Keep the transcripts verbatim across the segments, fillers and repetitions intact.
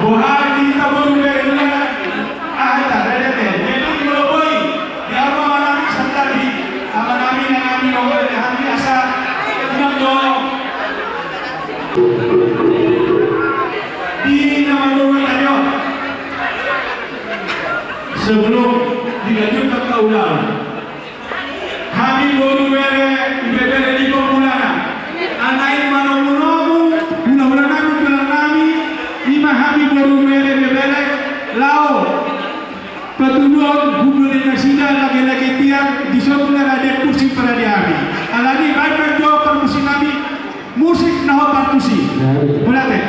Boha di hita boru bere mulana. Ah, hita, rede te. Jadi, molo boi, di ama nami sandari, ama nami, nang nami, nang nami, asa, inang do. Di nama boru tadi, oh. Sebelum dilanjutkan ke ulaon. Hami boru bere, ibebere di pamulana. Alai manomu-nomu, hula-hula nami, tulang nami, ima hami boru bere, ibebere, laho patuduhon hundul ni nasida lage-lage tiar di son na rade kursi parade hami. Alani baen ma jo parmusik nami, musik na hombar tusi. Mauliate.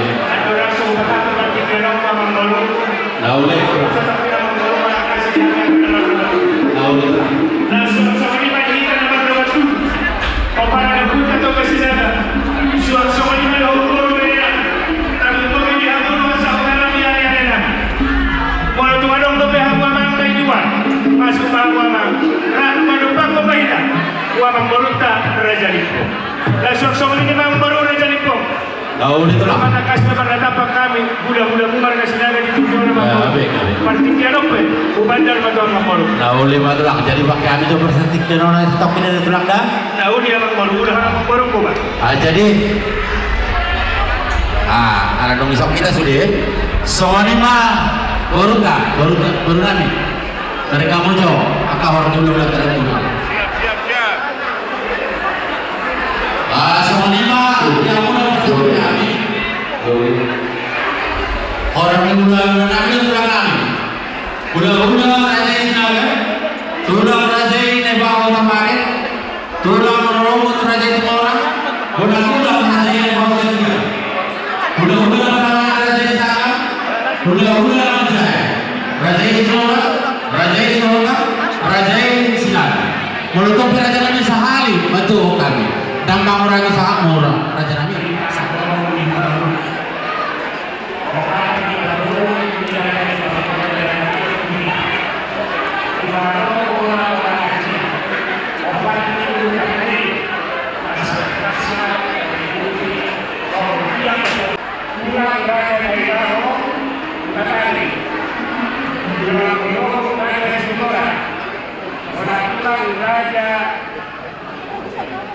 Andorang so hupatahon martingki on ma amangboru. Nauli. Satorang amangboru, marangkasi hami. Nauli. Laos songon i ma di hita na mardongan tubu. Pomparan ni ompunta Toga Sinaga. Suang songon i ma dohot boru, bere nami. Tapi boru di hamu, masa utara di ari-ari na. Molo tung adong dope hamu amang na i dua, masuk ma hamu amang. Rap mandompakhon ma hita tu amangborunta Raja Limbong. Laos suang songon i ma amangboru Raja Limbong. Nauli, tulang. Mangkasi ma marnatap hami, hula-hulamu marga Sinaga di tingki on ma. Gabe, gabe. Partingkian on pe hubandar ma tu amangboru. Nauli ma, tulang. Jadi pakai hami tu partingkian on, stop ini, tulang, da. Nauli amangboru, hula-hula amangboru, kuba. Ah, jadi, ah, ala dung isok hita sude. Songon i ma borunta, borunta, boru nami. Dari Kamojor, angka horong ni hula-hula, dari Kamojor. Siap, siap, siap. Ah, songon i ma, di hamuna, songon i ma. Horong ni hula-hula nami, tulang nami. Hula-hula Raja i Sinaga, tulang Raja i Naibaho Tamparin, tulang rorobot Raja i Sitorus, hula-hula Raja i Naibaho Tamparin. Hula-hula Raja i Sinaga, hula-hula Raja i, Raja i Sitorus, Raja i Sitorus, Raja i Sinaga. Molo tung pe raja nami sahali, bantu hami. Ndang mangurangi sahat mura, raja nami.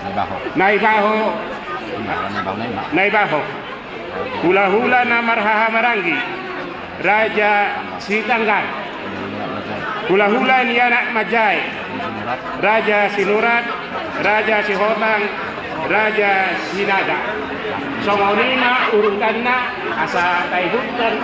Naibaho. Naibaho. Naibaho. Hula-hula na marhahamaranggi, Raja Sitanggang. Hula-hula ni anak manjae, Raja Sinurat, Raja Sihotang, Raja Sinaga. Songon i ma urutanna, asa taihutkan.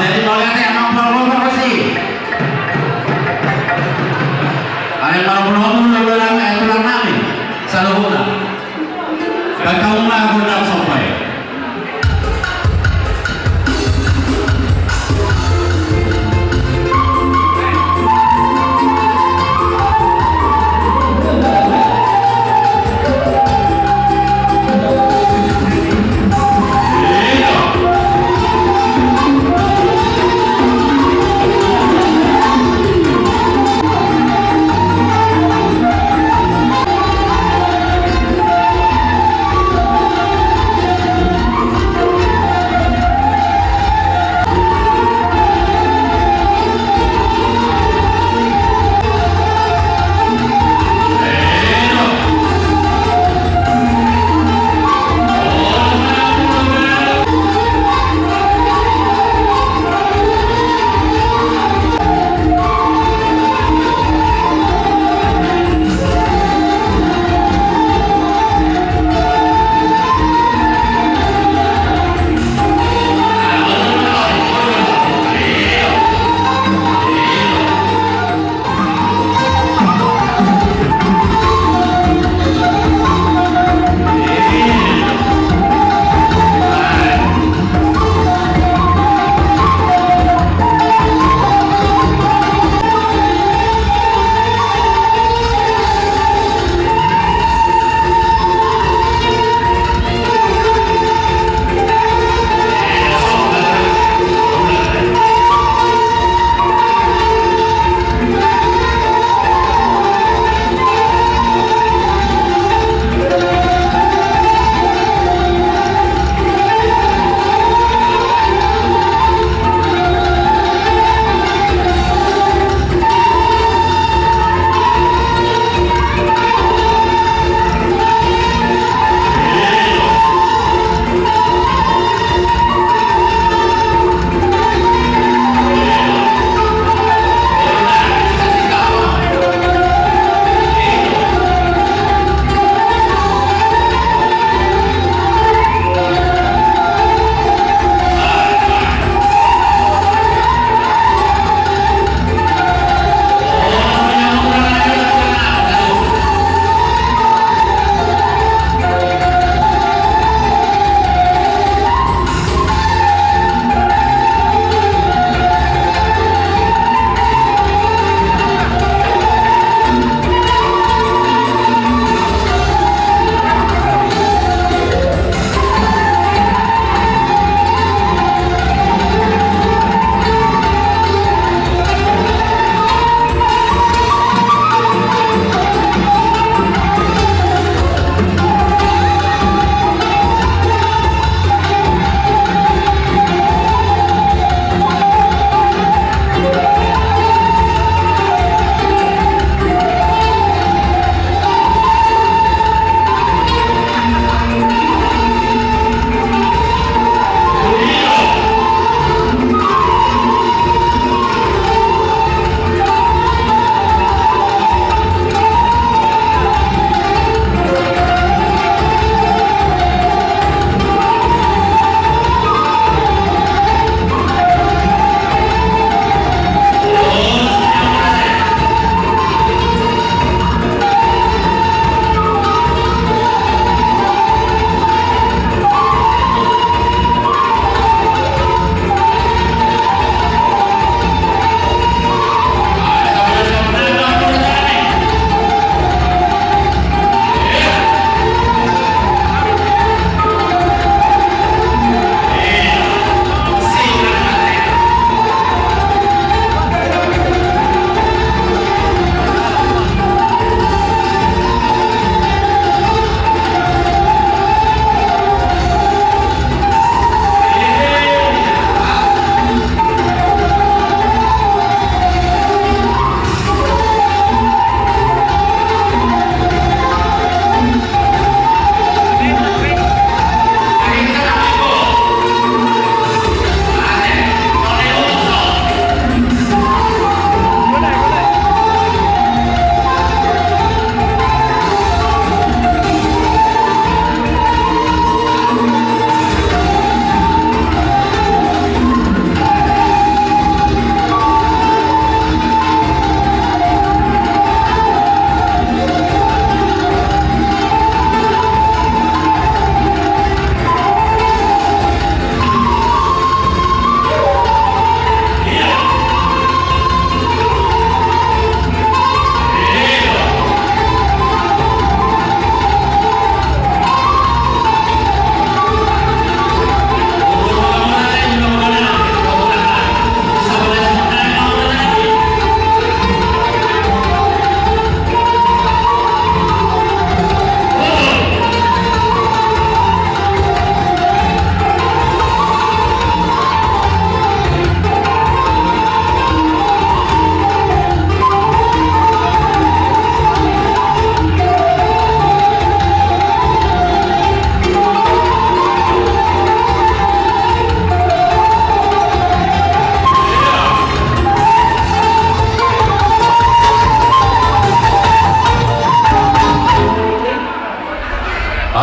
Jadi mauliate, amang, pulangkon pasi. Alai mauliate, tulang, eh, tulang nami. Saluhutna. Baen hamu ma gondang somba i.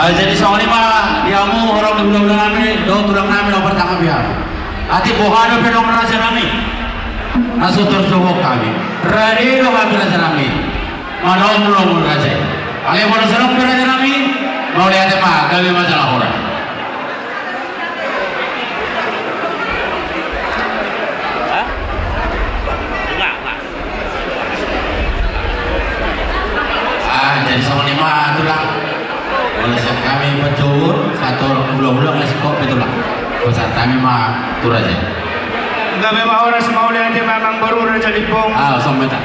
Jadi songon i ma di hamu horong ni hulahula nami dohot tulang nami na partangap i. Atik boha dope nang raja nami na so tarjou hami, rade do hami raja nami. Mauliate ma, mauliate ma, gabe ma jala horas. Ah, jadi songon i ma tulang. Molo sian hami panjouon, sahat tu horong ni hulahula, na singkop pe tulang. Pasahat hami ma tu raja i. Gabe ma horas, mauliate ma amangboru raja Limbong. Ah, songon i ma.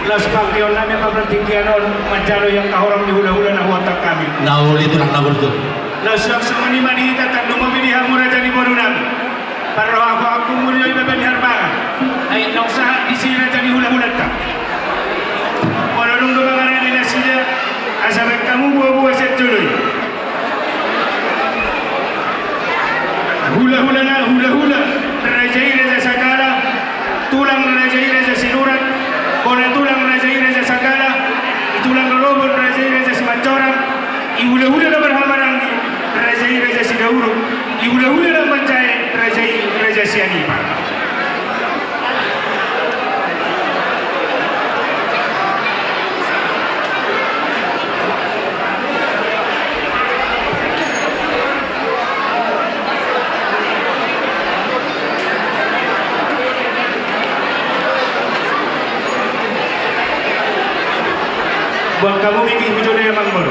Laos pangkeon nami ma partingkian on manjalo i angka horong ni hulahula na huontang hami. Na uli tulang na burju. Laos songon i ma di hita, tandung ma di hamu raja ni boru nami. Parrohahon hamu do i Bapa ni Harbangan. Ai naung sahat disi raja ni hulahulanta. Molo dung do mangarade nasida, asa baen hamu boaboa sian jolo i. Hulahula na, hulahula raja i Raja Sagala, tulang raja i Raja Sinurat, bona tulang raja i Raja Sagala, i tulang rorobot raja i Raja Simanjorang, i hulahula na marhahamaranggi raja i Raja Sidauruk, i hulahula na manjae raja i Raja Sianipar. Buang hamu miki hujolo i amangboru.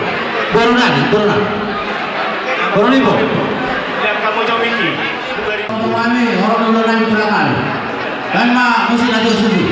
Boru nami, boru nami. Boru ni bo. Buang hamu jo miki. Boru nami, horong ni hulahula nami, tulang nami. Baen ma musik na jolo sude.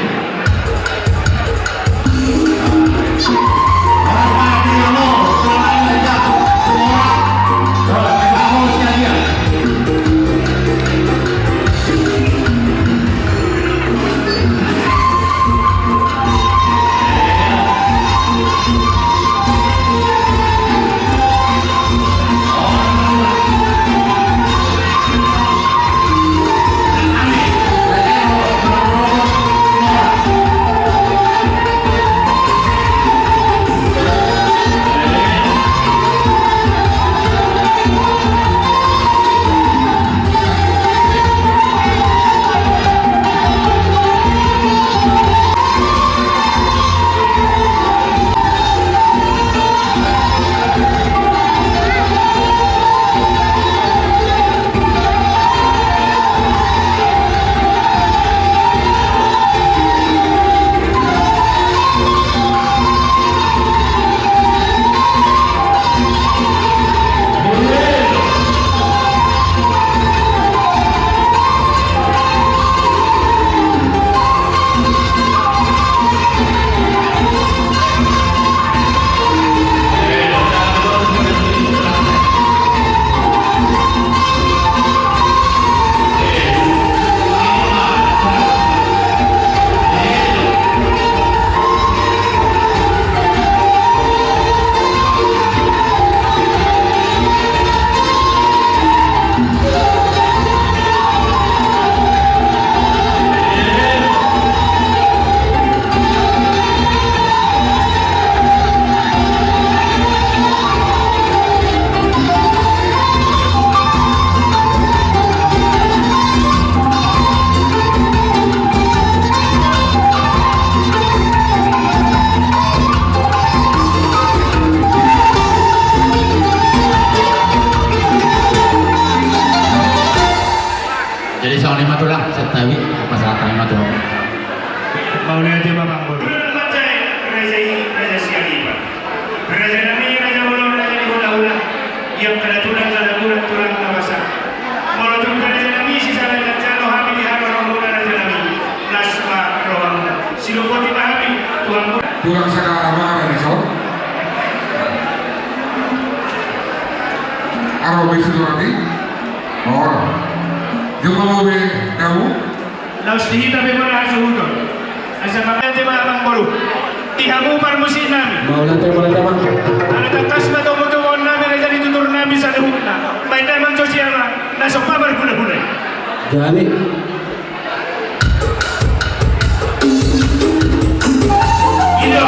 Jadi songon i ma tulang, santabi, pasahat hami ma tulang. Mauliate ma amangboru. Raja i, Raja Sianipar. Raja nami, raja bolon, raja ni hulahula. Ia kada tulang, kada tulang, tulang na basa. Molo tung raja nami, sisada manjalo hami di haroa muna raja nami. Las ma rohamu. Sidopoti ma hami, Tuhan. Tulang Sagala ma na dison. Aro besi tu rati. Ora. Jumpa mau be kamu. Laos di hita pe bona hasuhuton. Asa mauliate ma amangboru. Di hamu parmusik nami. Mauliate, mauliate ma. Ala tangkas ma tomutomuon nami raja ni tutur nami saluhutna. Baen damang jo sian na so pamarhulahula i. Jadi. Ida.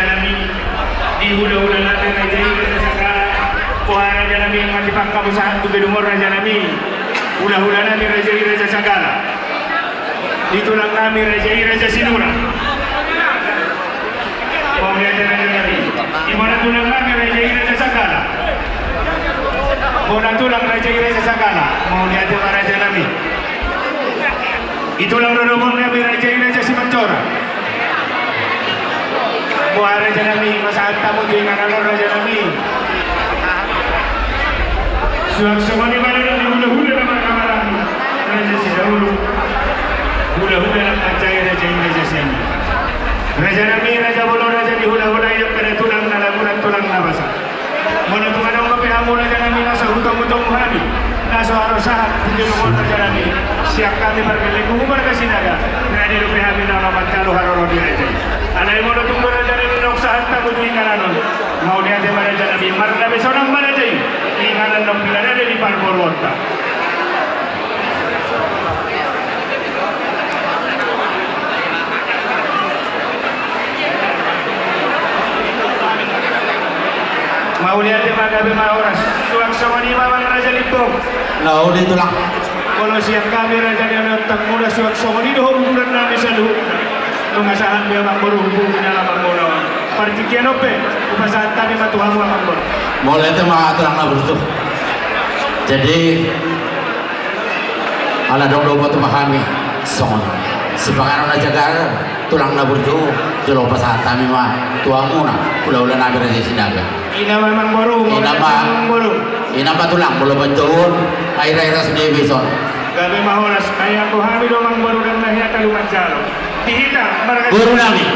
Raja nami, di hulahula nami raja i raja Sagala. Boha raja nami, mati pangka bosahan tu gedung on raja nami. Hulahula nami raja i raja Sagala. Di tulang nami raja i raja Sinura. Mauliate raja nami. Di bona tulang nami raja i raja Sagala. Bona tulang raja i raja Sagala. Mauliate ma raja nami. Di tulang rorobot nami raja i raja Simanjorang. Boha raja nami, pasahat hamu tu inganan on raja nami. Suang songon i ma di hulahula na marhamaranggi raja Sinaulu. Hulahula na mansai raja i raja Sianjur. Raja nami, raja bolon, raja ni hulahula, i angka na tulang na lagunan tulang na basa. Molo tung adong dope hamu raja nami na so hutomutomu hami, na so harosahan tu gedung on raja nami, sian hami pargellengmu marga Sinaga, rade dope hami na manjalo haroro di raja i. Alai molo tung do raja nami naung sahat hamu tu inganan on, mauliate ma raja nami, mardabe sonang ma raja i, inganan naung pinarade di parboruonta. Mauliate ma, gabe ma horas. Suang songon i ma amang raja Limbong. Laho di tulang. Molo sian hami raja ni amang Tammuda, suang songon i do ho uduran nami saluhutna. Nunga sahat be amang boru hupungu ni alaman muna on. Partingkian on pe hupasahat hami ma tu hamu amang boru. Mauliate ma tulang na burju. Jadi ala dong do patupa hami songon sipanganon na jagar tulang na burju, jolo pasahat hami ma tu hamuna hulahula nami raja Sinaga. Ina ma amang boru, ina ma amang boru. Ina ma tulang, molo panjouon ai rairas ni bison. Gabe ma horas, ai anggo hami do amang boru dang na hea talu manjalo. Di hita marga boru nami.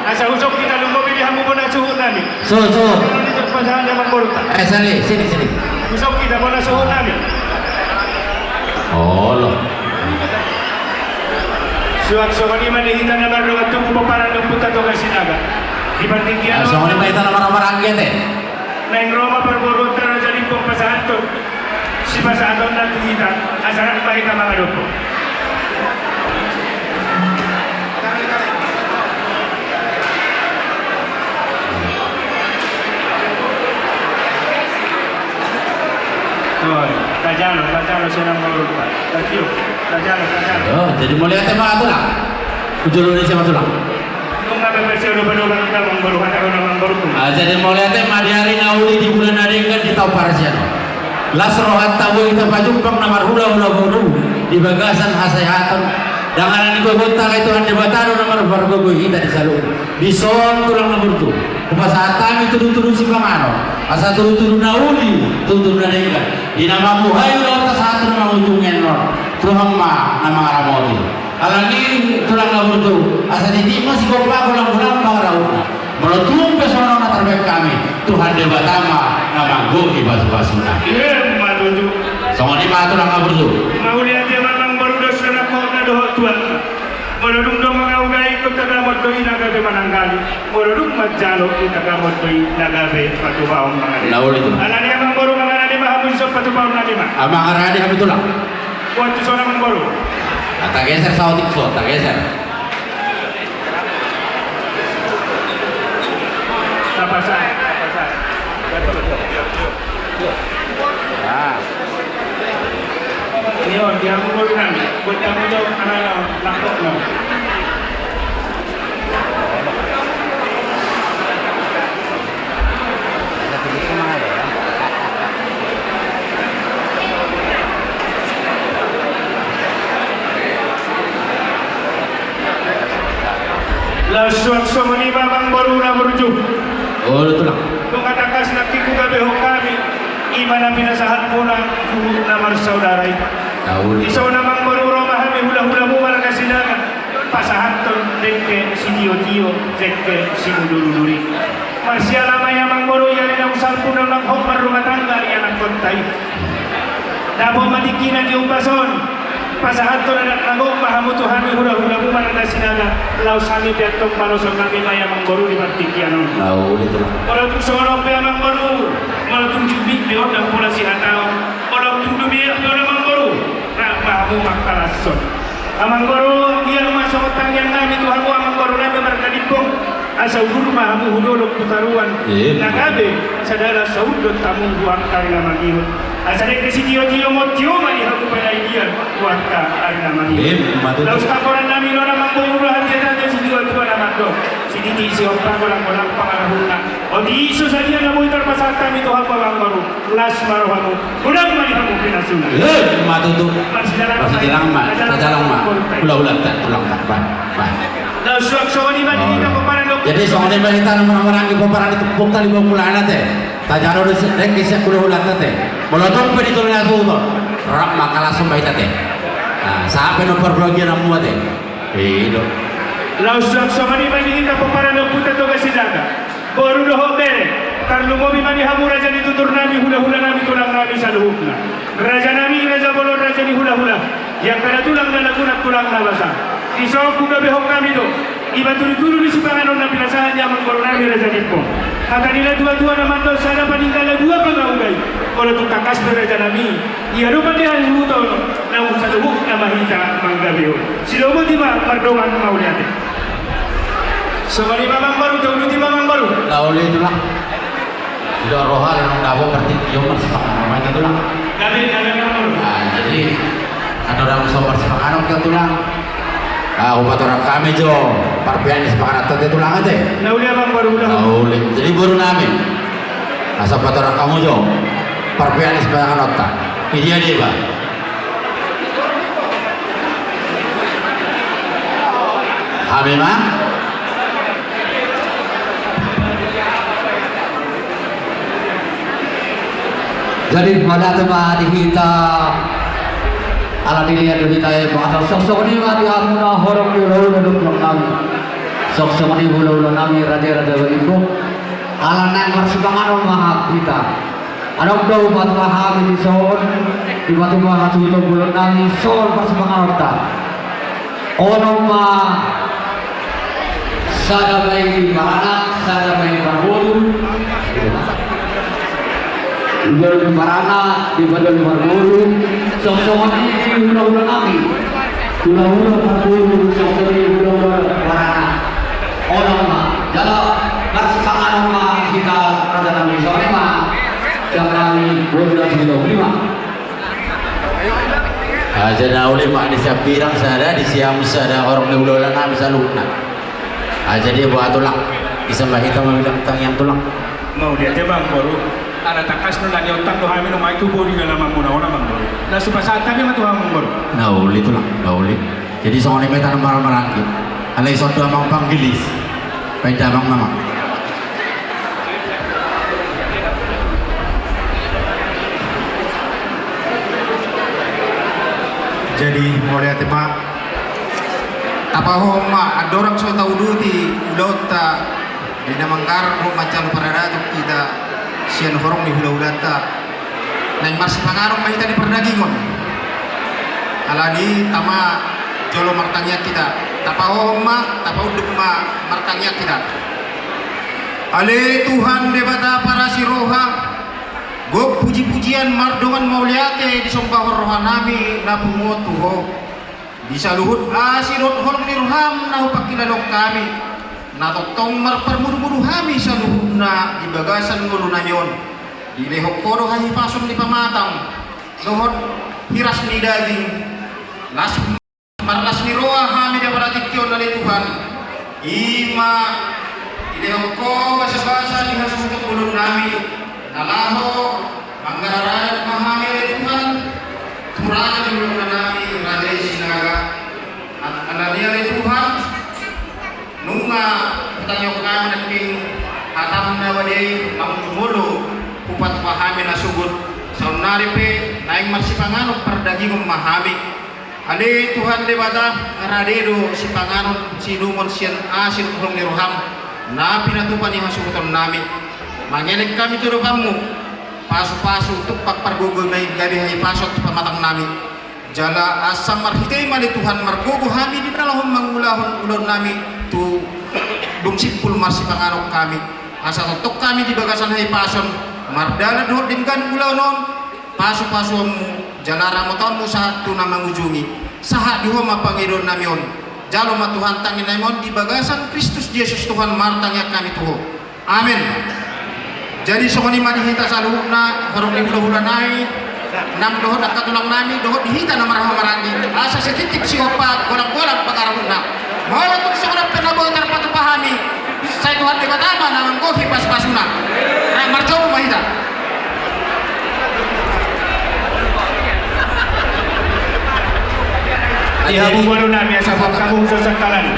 Asa husok hita lumobi di hamu bona suhut nami. So so. Pasahat amang boru ta. Eh sali sini sini. Husok hita bona suhut nami. Olo. Suang songon i ma di hita na mardongan tubu pomparan ni ompunta Toga Sinaga. Di partingkian on songon i ma hita na marhamaranggi ate. Naeng ro ma parboruonta raja Limbong pasahathon sipasahatonna tu hita asa rap ma hita mangadophon. Oi, tajalo tajalo sian amang boru ta. Tajalo tajalo. Oh jadi mauliate ma tulang. Hujolo ni siapa tulang? Nunga pe bersiadopadobang hita amang boru, hata hona amang boru tu. Ah jadi mauliate ma di ari na uli di bulan na denggan di taon parasian on. Las rohanta boi hita pajumpang na marhulahula boru di bagasan hasehaton. Dang alani gogonta alai Tuhan Debata do na marpargogoi hita di saluhut. Dison tulang na burju, hupasahat hami tudutudu sipanganon asa tudutudu na uli, tudutudu na denggan di na mambuhai ulaonta sahat tu na mangujungi annon. Tuhan ma na mangaramoti. Alani tulang na burju, asa titi ma sigompa golanggolang pangarahutna. Molo tung pe songon na tarbaen hami, Tuhan Debata ma na manggohi pasupasuna. Ima tutu. Songon i ma tulang na burju. Mauliate ma amang boru dos na nangkok na dohot tuan. Molo dung do mangaugai ingkon tagamon do i na gabe mananggali. Molo dung manjalo i tagamon do i na gabe patupahon mangarade. Alani amang boru mangarade ma hamu dison patupahon nami ma. Mangarade hami tulang. Buat tu sonang boru. Tageser saotik so, tageser. Tapasan, tapasan. Ini on, dia mulu nang. Buat kamu jauh, anak-anak, lapok nang. Laos suang songon i ma amang boru na burju. Olo tulang. Nunga tangkas nangkin hugabehon hami. Ima na pinasahatmuna tu na marsaudara i. Dison amang boru ro ma hami hulahulamu marga Sinaga. Pasahathon dengke sitiotio, dengke simudurudur i. Marsiala ma i amang boru, ia ni naung salpu naung hot marrumah tangga di anakkonta i. Dapot ma tingkina di umbas on. Pasahathon adat na gok ma hamu tu hami hulahulamu marga Sinaga. Laos hami pe antong paloson nami ma i amang boru di partingkian on. Molo tung songon on pe amang boru, molo tung jumpit be on dang pola sihataon. Molo tung dumiak be on amang boru, rap ma hamu mangkalashon. Amang boru, ia ma songon tangiang nami tu hamu amang boru nami marga Limbong. Asa udur ma hamu hu dolok hu toruan. Ima. Na gabe sada las saur do hamu hu angka ari na mangihut. Asa dengke sitiotio ma tio ma di hamu panailian hu angka ari na mangihut. Ima tutu. Laos haporan nami do na manggohi ulaon hatiha-hatiha situatua na mandok: Sititi sihompa, golang-golang pangarahutna. Otik i so sadia na boi tarpasahat hami tu hamu amangboru. Las ma rohamu, godang ma di hamu pinasuna. Ima tutu. Marsijalang ma. Marsijalang ma. Tajalang ma. Hula-hulanta, tulangta. Bah, bah. Laos suang songon i ma di hita pomparan ni ompunta. Jadi songon i ma hita na marhahamaranggi pomparan ni ompunta di Bangkulana te. Tajalo do dengke sian hula-hulanta te. Molo tung pe di toru ni hasuhuton, rap ma kalashon ma hita te. Nah, sahat pe na parbagianmuna te. I do. Laos suang songon i ma di hita pomparan ni ompunta Toga Sinaga. Boru dohot bere, tarlumobi ma di hamu raja ni tutur nami, hula-hula nami, tulang nami saluhutna. Raja nami, raja bolon, raja ni hula-hula. Di angka na tulang na lagunan, tulang na basa. Dison hugabehon hami do. Iba tudu-tudu ni sipanganon na pinasahat ni amangboru nami raja ni Ippo. Hata ni natua-tua na mandok: Sada paninggalan dua pangaugai. Molo tung tangkas pe raja nami, ia do pande hasuhuton, naung saluhutna ma hita manggabehon. Sidoboti ma mardongan mauliate. Songon i ma amangboru, tauduti ma amangboru. Na uli tulang. Ido roha na dabo partingkian marsipanganon ma hita tulang. Gabe, gabe amangboru. Nah, jadi andorang so marsipanganon hita tulang, ah, hupatorang hami jo parpeaan ni sipanganon ta te tulang ate. Na uli amangboru, na uli. Jadi boru nami, asa patorang hamu jo parpeaan ni sipanganon ta. Idia deba. Hami ma. Jadi mauliate ma di hita. Ala ni i do hita, eh, mauliate. Songon i ma di hamu na horong ni hula-hula dohot tulang nami. Songon i hula-hula nami, raja-raja ni Ippo. Ala naeng marsipanganon ma hita. Adong do hupatua hami dison, dipatua hasuhuton bolon nami, songon parsipanganon ta. Onom ma, sada bahen ni paranak, sada bahen ni parboru. Diboan ni paranak, diboan ni parboru. Songon i hula-hula nami. Hula-hula parboru, songon i hula-hula paranak. Onom ma. Jala marsipanganon ma hita raja nami, songon i ma. Jala nami boru nami songon i ma. Aja na uli ma di sian pirang sada, di siamun sada, horong ni hula-hula nami saluhutna. Aja dia buat tulang. Asa ma hita mamillang tangiang tulang. Mauliate amangboru. Ala tangkas do na niontang do hami nuaeng tu bodi ni alamanmuna on amangboru. Laos hupasahat hami ma tu hamu amangboru. Na uli tulang, na uli. Jadi songon i ma hita na marhahamaranggi. Alai songon i do amang panggilis. Painda amang nama. Jadi mauliate ma. Tapahohom ma andorang so tauduti ulaonta di na manggarar dohot manjalo paradaton hita sian horong ni hula-hulanta. Naeng marsipanganon ma hita di pardagingon. Alani i tama jolo martangiang hita. Tapahohom ma, tapaunduk ma martangiang hita. Ale Tuhan Debata parasi roha, gok puji-pujian mardongan mauliate disombahon rohanami na punguon tu Ho. Di saluhut asi dohot holong ni roham na hupangkilalaon hami, na tongtong marparmudu-mudu hami saluhutna di bagasan ngolunami on. Dilehon Ho do hahipason ni pamatang dohot hiras ni daging, las, marlas ni roha hami di apala tingki on ale Tuhan. I ma dilehon Ho basa-basa di hasuhuton bolonnami, na laho manggarar adat ma hami ale Tuhan, tu raja ni bolonnami, raja i Sinaga. Alani i ale Tuhan, nunga hutangihon hami nangkin hatam na badia i, molo hupatua hami na sogot, saonnari pe naeng marsipanganon pardagingon ma hami. Ale Tuhan Debata, rade do sipanganon siinumon sian asi dohot holong ni roham, na pinatupa ni hasuhutonnami. Mangelek hami tu adopanmu, pasu-pasu tumpak pargogoi ma i gabe hahipason tu pamatangnami. Jala asa marhite i ma ale Tuhan margogo hami di na laho mangulahon ulaonnami tu dung simpul marsipanganon hami. Asa tongtong hami di bagasan hahipason, mardalan dohot denggan ulaon on, pasu-pasuonmu jala ramotonmu sahat tu na mangujungi. Sahat di Ho ma pangidoannami on. Jalo ma Tuhan tangiangnami on di bagasan Kristus Jesus Tuhan martangiang hami tu Ho. Amen. Jadi songon i ma di hita saluhutna, horong ni hulahula nami, nang dohot angka tulang nami, dohot di hita na marhahamaranggi, asa sititip sigompa, golanggolang pangarahutna. Molo tung songon on pe na boi tarpatupa hami, sai Tuhan Debata ma na manggohi pasupasuna. Ra marjou ma hita. Di hamu boru nami, asa boi hamu so sangkalan.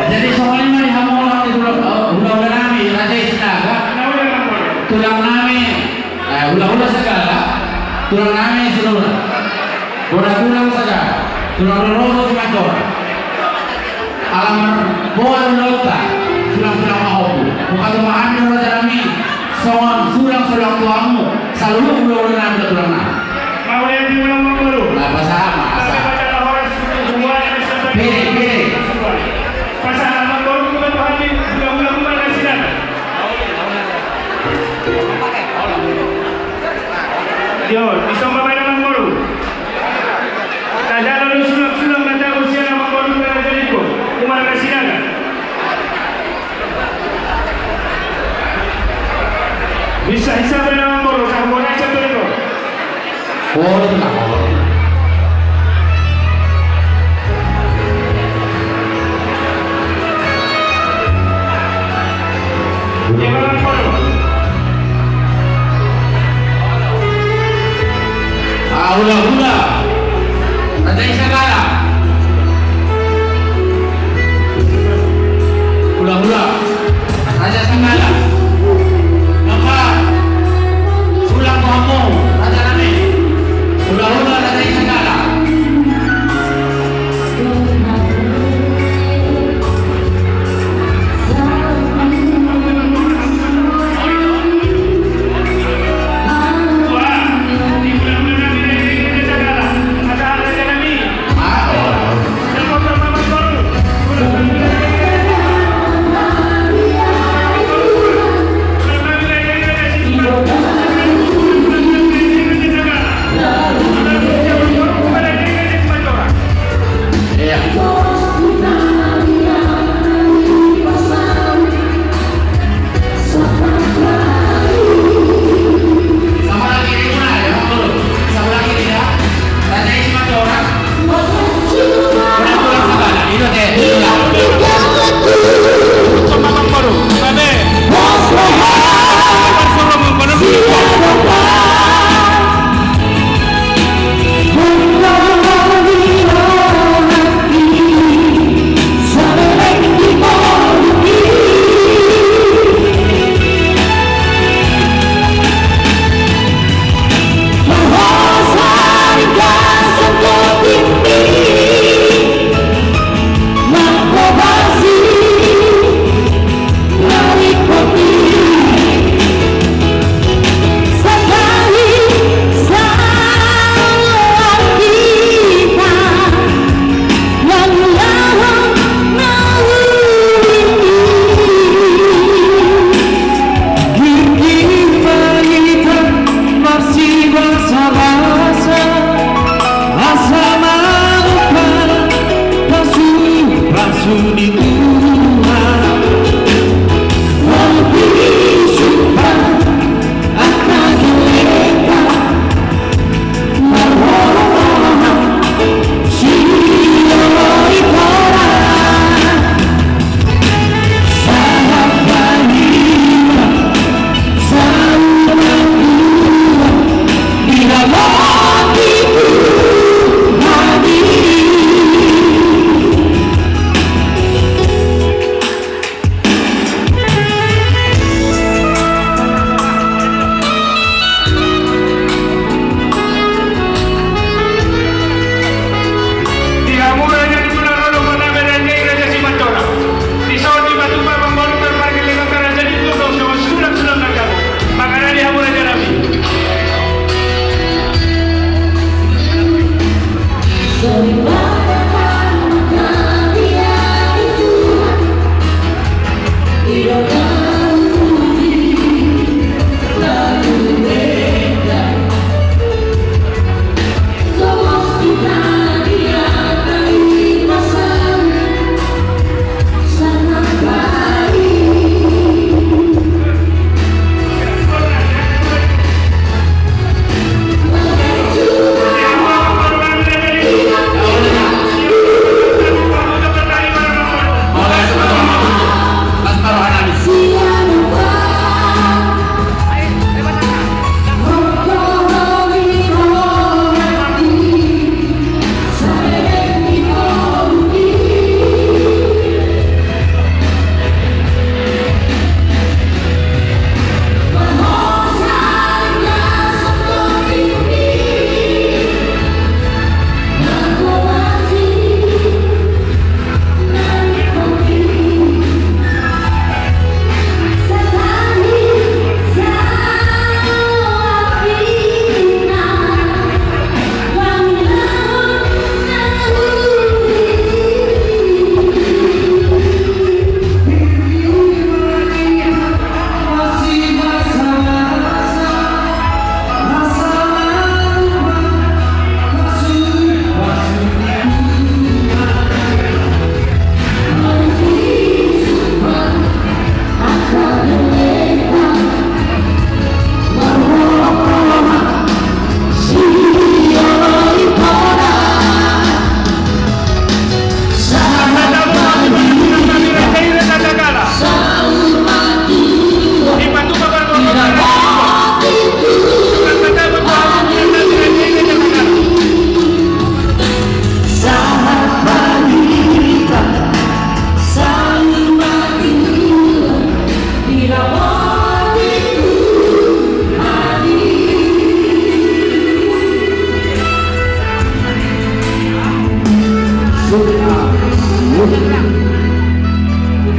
Jadi songon i ma di hamu, hulahula nami, raja i Sinaga, tulang nami, eh, hulahula Sagala, tulang nami Sinur, bona tulang Sagala, tulang rorobot Simanjorang. Ala marboa do ulaonta, sulang-sulang ma hombu. Hupatumahami do raja nami, songon sulang-sulang tu hamu saluhut hulahula nami dohot tulang nami. Mauliate ma, Amangboru. Nah, pasahat ma, pasahat. Pede, pede. Pasahat, Amangboru, tu hami, hulahula Umar Sinaga. Io, dison ma baen, Amangboru. Tajalo do sulang-sulang na tabo sian amangboru na jadi ko, Umar Sinaga. Bisa, bisa baen, Amangboru, sahon bona i samperi ko. Boru na, boru. Hulahula. Raja i Sagala. Hulahula. Raja Sagala. Napa? Sulang tu hamu, raja nami. Hulahula, raja i Sagala.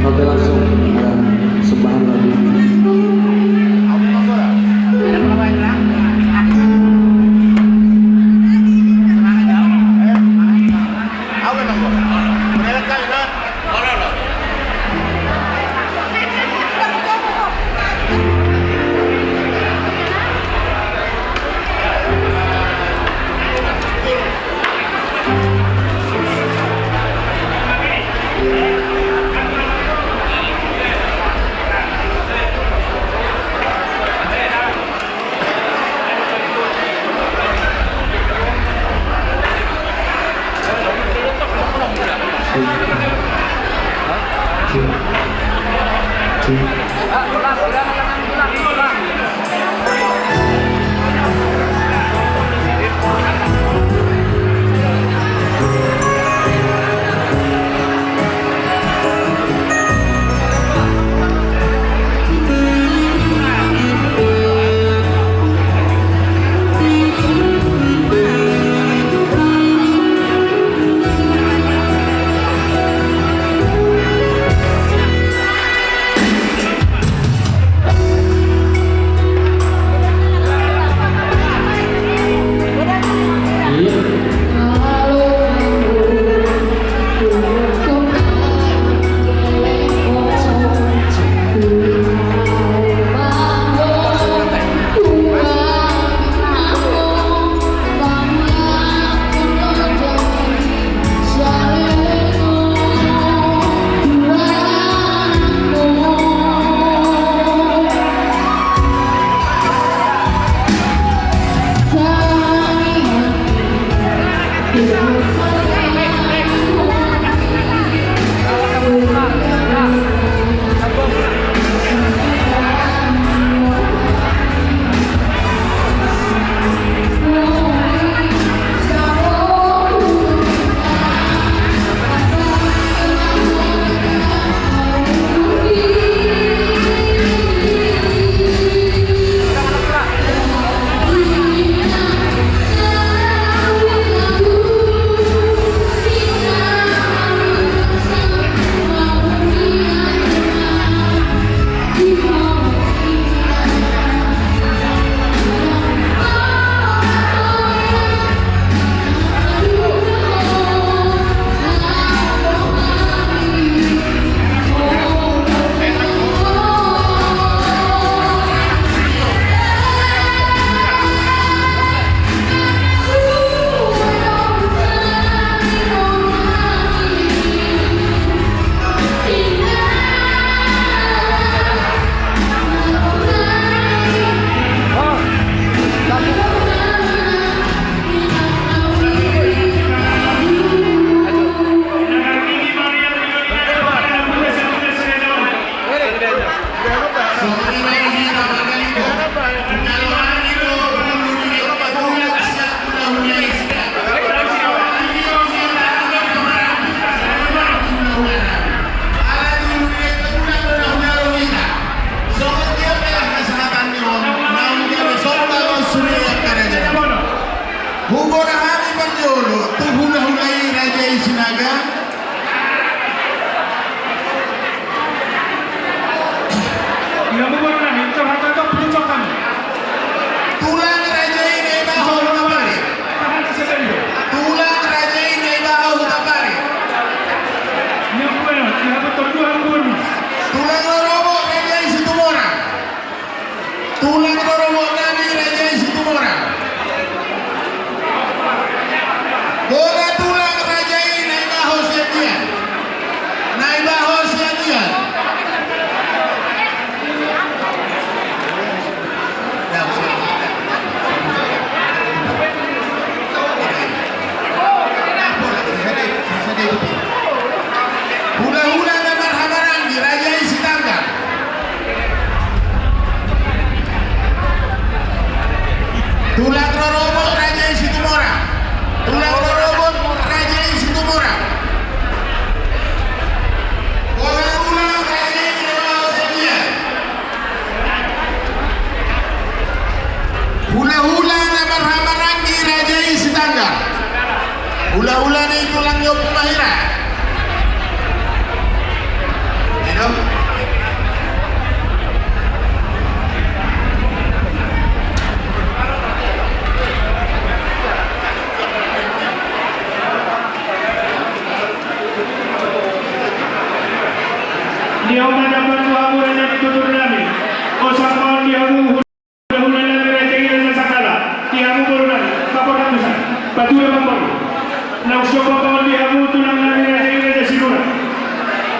Oke, langsung, eh, sembahan lagi. Huboan hami parjolo tu hulahula i, Raja i Sinaga. Ula ni tulang ni Ompu Mahira. Ido. Di on ma dapot tu hamu raja ni tutur nami. Hosa ma on di hamu. Hulahula nami raja i raja Sangkala, di hamu boru nami, paborhatusan, patudu ma boru. Naung somba ma on di hamu tulang nami raja i raja Sinura.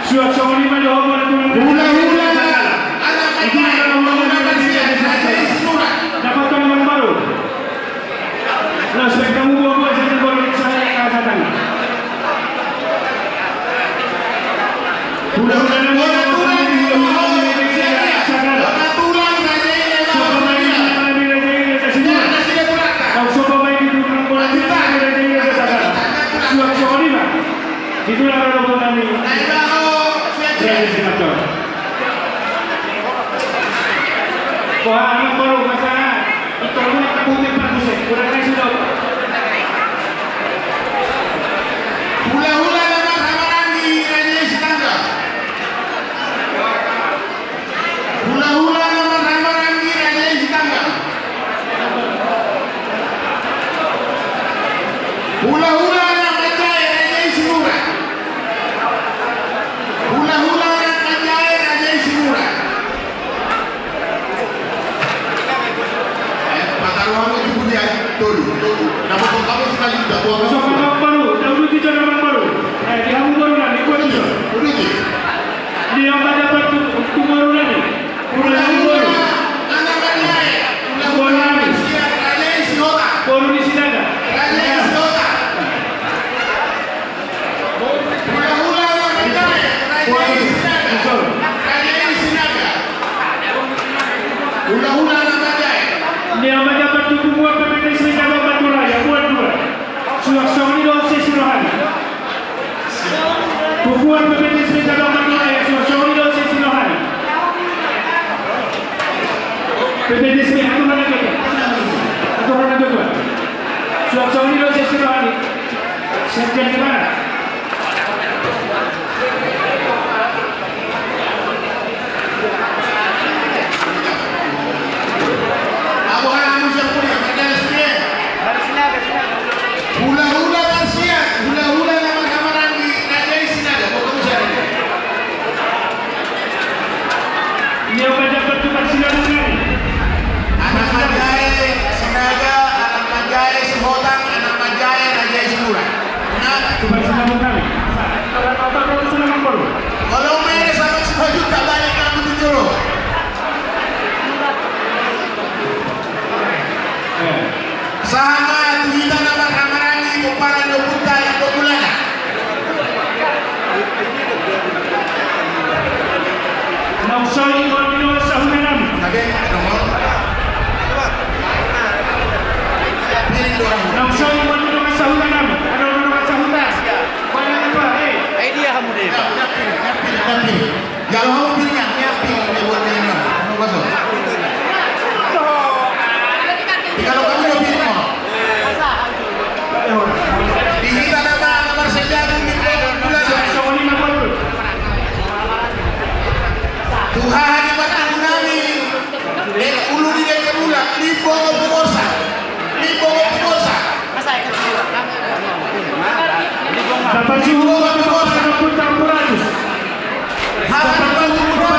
Suang songon i ma dohot boru tulang nami raja i raja Sangkala. Hulahula, anak i tulang nami raja i raja Sinura. Dapot ma on boru. Laos baen hamu boa-boa saja boru ni sahaya kahasatangi. Hulahula nami raja i raja Sangkala. Somba ma i di tulang nami raja i raja Sinura. Naung somba ma i di tulang nami raja i raja Sangkala. Suang songon i ma di tulang rorobot nami raja Simanjorang. Wah, anak boru, masa. Itor muna kabuti parguse, udah kasih dong. Hulahula na marhahamaranggi raja i Sitanggang. Hulahula na marhahamaranggi raja i Sitanggang. Hulahula na manjae raja i Sinura. Hulahula na manjae raja i Sinura. Eh, pataruhon ma tu pudian, tolu, tolu. Dapothon hamu sipaju, dapothon hamu. Songon i ma boru, dauduti jo nama boru. Eh, di hamu boru nami, dua tu jo. Uduti. Di on ma dapot tu, tu boru nami. Boru nami boru. Anak raja i. Boru nami. Raja i Sihotang. Boru ni Sinaga. Raja i Sihotang. Hulahula na manjae, raja i Sinaga. Raja i Sinaga. Hulahula na manjae. Di on ma dapot tu bubuan P P T S B cabang Madura, ya, buat dua. Suang songon i dohot sesi rohani. Bubuan P P T S B cabang Madura, ya, suang songon i dohot sesi rohani. P P T S B, aturan na dua. Aturan na dua. Suang songon i dohot sesi rohani. Sekjen di mana? Hulahula na sian, hulahula na marhahamaranggi raja i Sinaga, pokokna sian. Ia baca pertukan Sinaga nami. Anak manjae Sinaga, anak manjae Sihotang, anak manjae raja i Sinura. Nah. Tukan Sinaga nami. Kalau mere sama sipaju tak balik kamu di jolo. Eh. Sahat ma tu hita na marhahamaranggi pomparan ni ompunta na Ompu Mulana. Naung so i ma di dongan sahuta nami. Naung so i ma di dongan sahuta nami. Adong dongan sahuta. Banyak apa, eh? Idea hamu deh. Jalo hamu piringan, ni api, ni buat ni, ni. Hamu baso. Di kalau kamu jauh piring, mau. Di hita nama, nama sejago, di bulan. Tuhan, di mata nami. Eh, ulu di dia bulan, di bawah puasa. Di bawah puasa. Bapak Ibu, Bapak Ibu, Bapak Ibu, Bapak Ibu,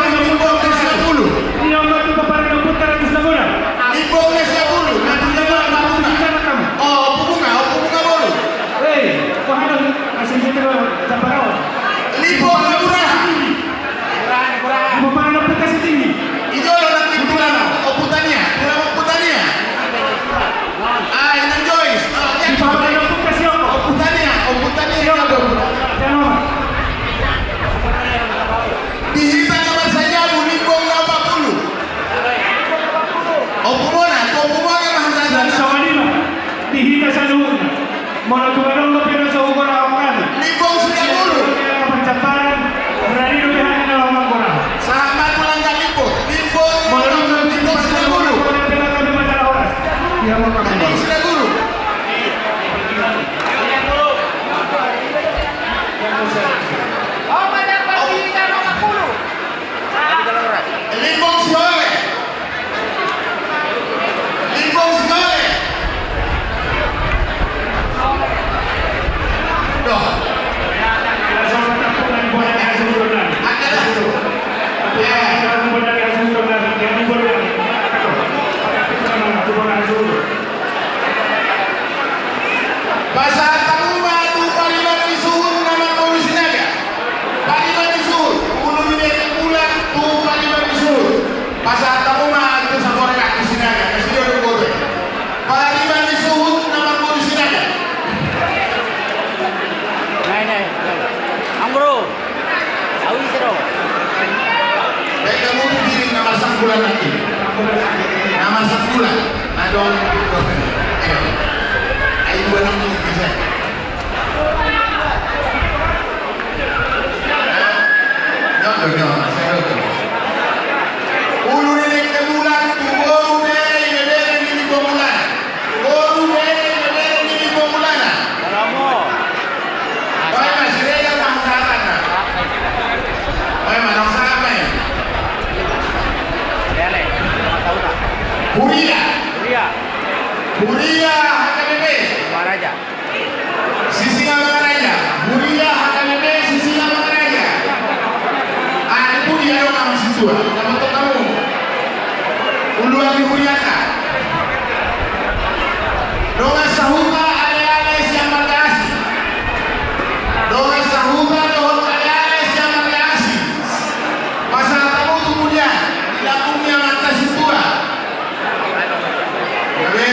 Nama sebulan. Adong. Ayo. Ayo, dua enam tujuh, bisa. Nyo, nyo, nyo, saya dulu. Ulu ni Dengke Mulan, tu boru bere, bere ni Dengke Mulan. Boru bere, bere ni Dengke Mulan. Alamu. Bae ma, Siregar ma hahatan na. Bae ma, nang sahat ma i. Huria. Huria. Huria H K B P. Maraja. Sisingamangaraja. Huria H K B P Sisingamangaraja. Ah, di pudi adong amang sintua. Dapothon hamu. Uluan ni hurianta. Dongan sahuta, ale-ale sian marga Asi. Dongan sahuta dohot ale-ale sian marga Asi. Pasahat hamu tu pudian, di lambung ni amanta sintua. Gabe.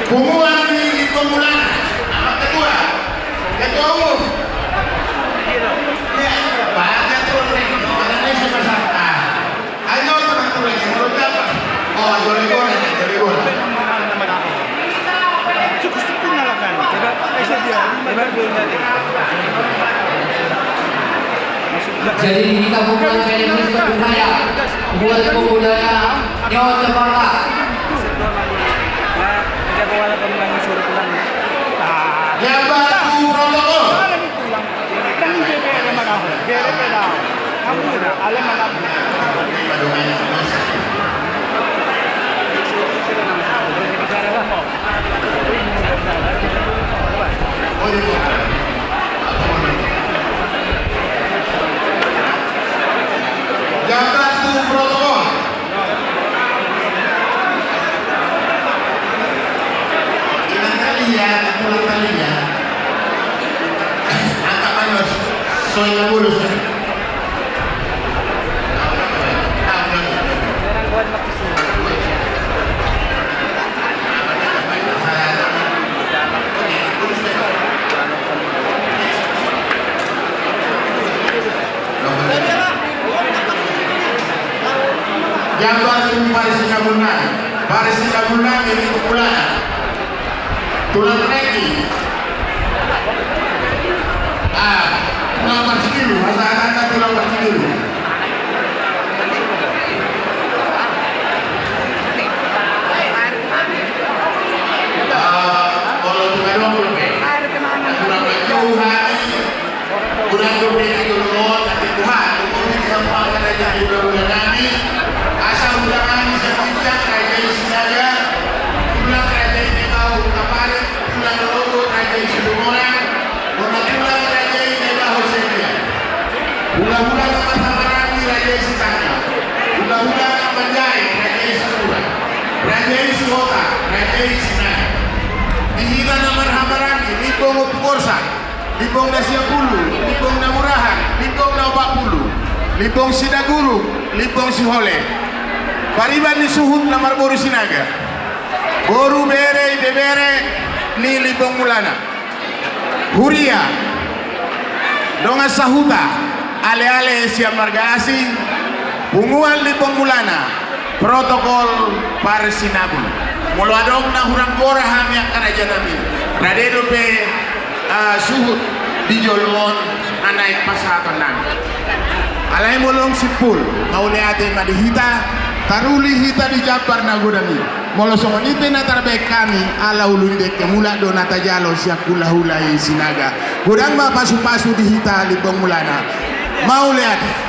Punguan ni Dengke Mulan, amang ketua. Ketua umum. Iya, Pak, ketua umum. Mana ni siapa sa-, ah. Ayo, tenang, tenang, tenang. Oh, jole gora, jole gora. Jadi, kita bukan jadi miskin budaya. Buat pemudanya, nyawa terbakar. Ya, bantu protokol. Jaga tu protokol. Inang kali ya, pulang kali ya. Angkat manos, soalnya mulus. Jambar tu parisinabulna, parisinabulna ini kumpulan. Tulang reki. Ah, tulang parsikiru, masa anak tulang parsikiru. Ah, kalau tulang reki. Tulang reki. Hudang dope di jolo on, tapi Tuhan, umur di tempat ada jadi hudang-hudang nami. Asa hudang nami sabibiak, raja i Sinaga, tulang raja i Debau, Taparik, tulang Rogo, raja i Sidungorang, bona tulang raja i Debau Serbia. Hula-hula na marhaha-maranggi, raja i Sitanggang. Hula-hula na manjae, raja i Sibulan. Raja i Sihota, raja i Sinaga. Di hita na marhaha-maranggi, Limbong Ompu Borsak. Limbong na sia pulu, limbong na murahan, limbong na opat pulu, limbong Sidagurung, limbong Sihole. Pariban ni suhut na marboru Sinaga. Boru, bere, ibebere ni Limbong Mulana. Huria. Dongan sahuta, ale-ale sian marga Asi, punguan Limbong Mulana. Protokol parsinabul. Molo adong na hurang gora hami angka raja nami, rade dope, ah, suhut di jolo on na naeng pasahaton nami. Alai molo tung simpul, mauliate ma di hita, taruli hita di jambar na godang i. Molo songon i pe na tarbaen hami, ala ulu ni Dengke Mulan do na tajalo sian hula-hula i Sinaga. Godang ma pasu-pasu di hita Limbong Mulana. Mauliate.